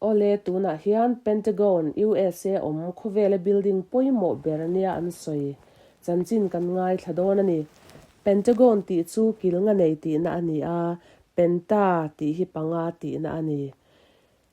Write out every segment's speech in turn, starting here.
Awle, tunah hian Pentagon, USA awm khawvela building pawimawh ber nia an sawi chanchin kan ngaithla dawn a ni. Pentagon tih chu kil nga nei tihna a ni a, Penta tih hi panga tihna a ni.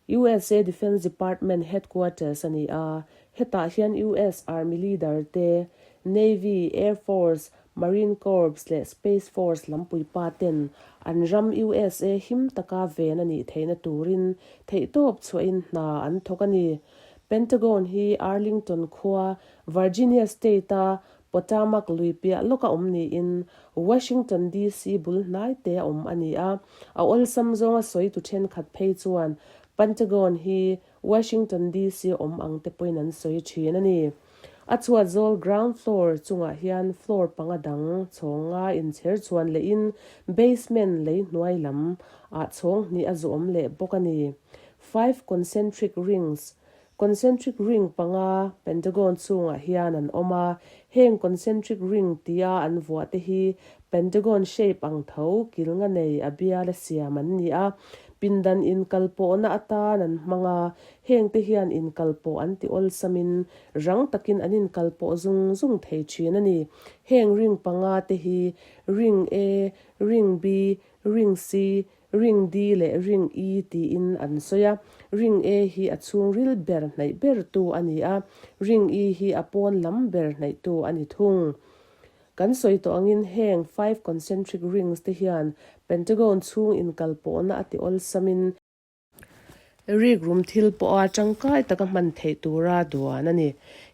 USA Defense Department headquarters a ni a, hetah hian US Army leader te, Navy, Air Force, Marine Corps leh Space Force lampuipa ten an ram USA him taka ven a nih theihna turin theihtawp chhuahin hna an thawk a ni. Pentagon hi Arlington khua, Virginia State-a Potomac lui piah lawka awm niin Washington DC bul hnai te a awm a ni a. A awlsam zawnga sawitu thenkhat phei chuan Pentagon hi Washington DC awm ang te pawhin an sawi thin a ni. A chhuat zawl ground floor chungah hian floor panga dang chhawng nga inchher chhuan lehin basement lei hnuai lam ah chhawng hnih a zu awm leh bawk a ni. Five concentric rings Concentric ring panga pentagon chungah hian an awm a, heng concentric ring tia an vuah te hi pentagon shape ang tho kil nga nei a bial a siam an ni a, pindan inkalpawhna atan an hmang a, heng te hian inkalpawh an ti awlsamin rang takin an inkalpawh zung zung thei thin a ni. Heng ring panga te hi ring A, ring B, ring C, Ring D leh Ring E tiin an sawi a, Ring A hi a chhungril ber hnaih bertu a ni a, Ring E hi a pawn lam ber hnaihtu a ni thung. Kan sawi tawh angin heng five concentric rings te hian pentagon chhung inkalpawhna a ti awlsamin, rikrum thil pawha tangkai taka hman theih tura duan a ni.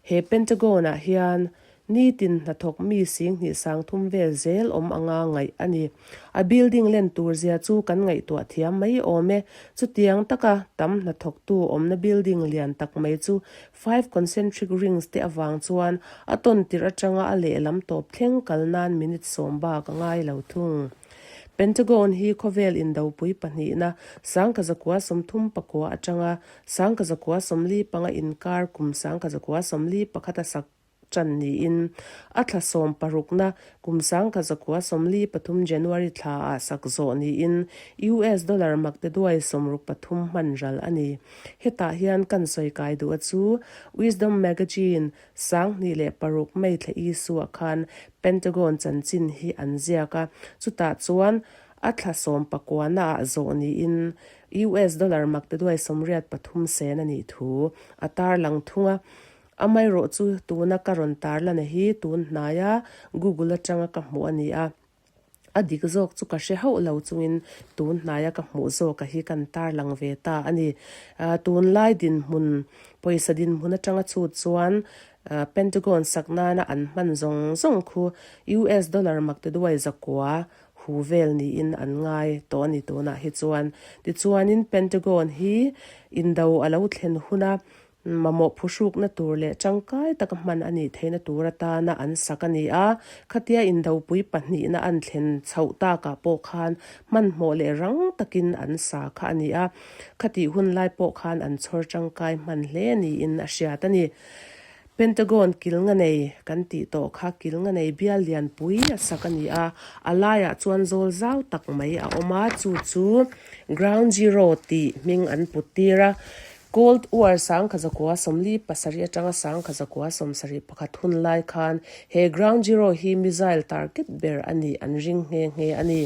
He pentagon-ah hian Nitin hnathawk mi 20 sangthum vel zel awm anga ngaih a ni. A building len tur zia chu kan ngaihtuah thiam mai awm e. Chutiang taka tam hnathawktu awmna building lian tak mai chu five concentric rings te avang chuan a tawn tirh atanga a lehlam tawp thleng kal nan minute sawm bak a ngai lo thung. Pentagon hi khawvel indopui pahnihna 1939 atanga 1945 inkar kum 1941 a sak ṭan niin a thla sawm parukna kum 1943 January thla ah sak zawh niin US dollar makteduai 63 hman ral a ni. Hetah hian kan sawi kai duh a chu Wisdom Magazine 2006 May thla issue-ah khan Pentagon chanchin hi an ziak a, chutah chuan a thla sawm pakuana ah zawh niin US dollar makteduai 83 sen a nih thu a tarlang thung a. Amaherawh chu tuna ka rawn tarlana hi tun hnaia Google atanga ka hmuh a ni a, a dik zawk chu ka hre hauh lo chungin tun hnaia ka hmuh zawka hi kan tarlang ve ta a ni. Tunlai dinhmun, pawisa dinhmun atanga chhut chuan Pentagon sak nana an hman zawng zawng khu US dollar maktaduai zakua hu vel niin an ngai tawh a ni tunah hi chuan. Tichuanin Pentagon hi indo a lo thlen huna Mamawh phuhrukna tur leh tangkai taka hman a nih theihna tur atana an sak a ni a, khatia indopui pahnihna an thlen chhoh takah pawh khan hmanhmawh leh rang takin an sa kha a ni a, khatih hun lai pawh khan an chhawr tangkai hman hle niin a hriat a ni. Pentagon kil nga nei kan tih tawh kha kil nga nei bial lianpui a sak a ni a, a laiah chuan zawl zau tak mai a awm a, chu chu Ground Zero tih hming an put tir a. Cold War 1947 atanga 1971 hun lai khan he Ground Zero hi missile target ber a nih an ring nghe nghe a ni.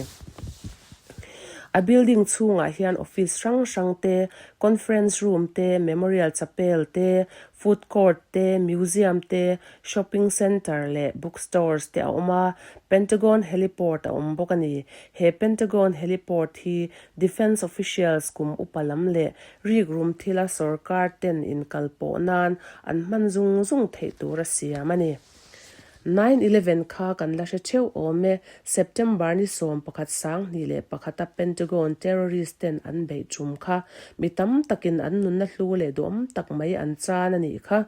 A building chhungah hian office hrang hrang te, conference room te, memorial chapel te, food court te, museum te, shopping centre leh book stores te a awm a, Pentagon heliport a awm bawk a ni. He Pentagon heliport hi defence officials kum upa lam leh Rikrum thila sorkar ten inkalpawh nan an hman zung zung theih tur a siam a ni. Nine eleven kha kan la hre theuh awm e, September ni 11 21 a Pentagon terrorist ten an beih tum kha mi tam takin an nunna hlu leh duhawm tak mai an chan a nih kha.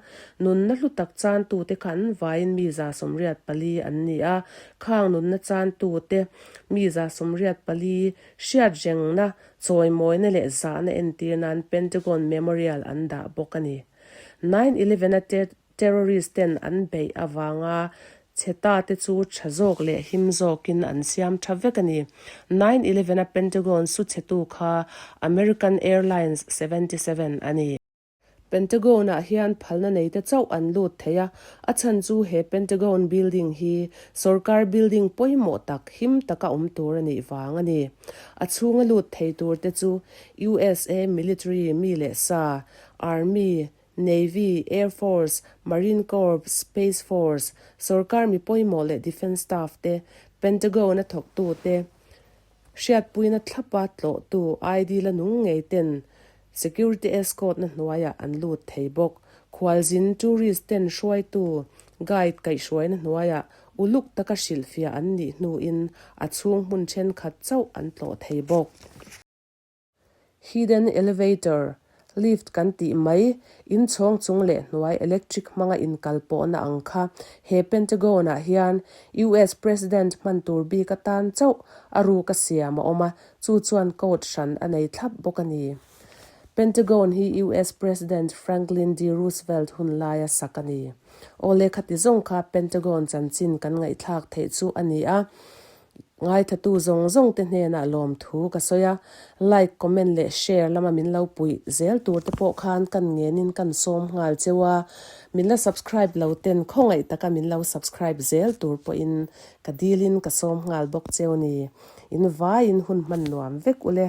Nunna hlu tak chantute kha an vaiin mi 84 an ni a, khang nunna chantute mi 84 hriatrengna Chawimawina leh zahna entir nan Pentagon Memorial an dah bawk a ni. Nine eleven a terrorist ten an beih avanga Chhe ta te chu tha zawk leh him zawkin an siam tha vek a ni. 9/11 a Pentagon su chhetu kha American Airlines 77 a ni. Pentagon-ah hian phalna neite chauh an lut thei a, a chhan chu he Pentagon building hi sorkar building pawimawh tak him taka awm tur a nih vang a ni. A chhunga lut thei turte chu USA military mi leh sa, Army, Navy, Air Force, Marine Corps, Space Force, sorkar mi pawimawh leh defence staff te, Pentagon-a thawktute, Hriatpuina thlapa tlawhtu ID la nung ngei ten security escort na hnuaiah an lut thei bawk. Khualzin tourist ten hruaitu guide kaihhruaina hnuaiah uluk taka hrilhfiah an nih hnuin a chhung hmun thenkhat chauh an tlawh thei bawk. Hidden elevator, lift kan tih mai, inchhawng chung leh hnuai electric hmanga inkal pawhna ang kha he Pentagon-ah hian US President hman tur bik atan chauh a ruk a siam a awm a, chu chuan code hran a nei thlap bawk a ni. Pentagon hi US President Franklin D. Roosevelt hun laia sak a ni. Awle khati zawng kha Pentagon chanchin kan ngaihthlak theih chu a ni a. Ngaithatu zawng zawng te hnenah lawmthu ka sawi a, like, comment leh share lama min lo puih zel tur te pawh khan kan ngenin kan sawm nghal cheu a, min la subscribe lo ten khawngaih taka min lo subscribe zel tur pawhin ka dilin ka sawm nghal bawk cheu ni. In vaiin hun hman nuam vek ule.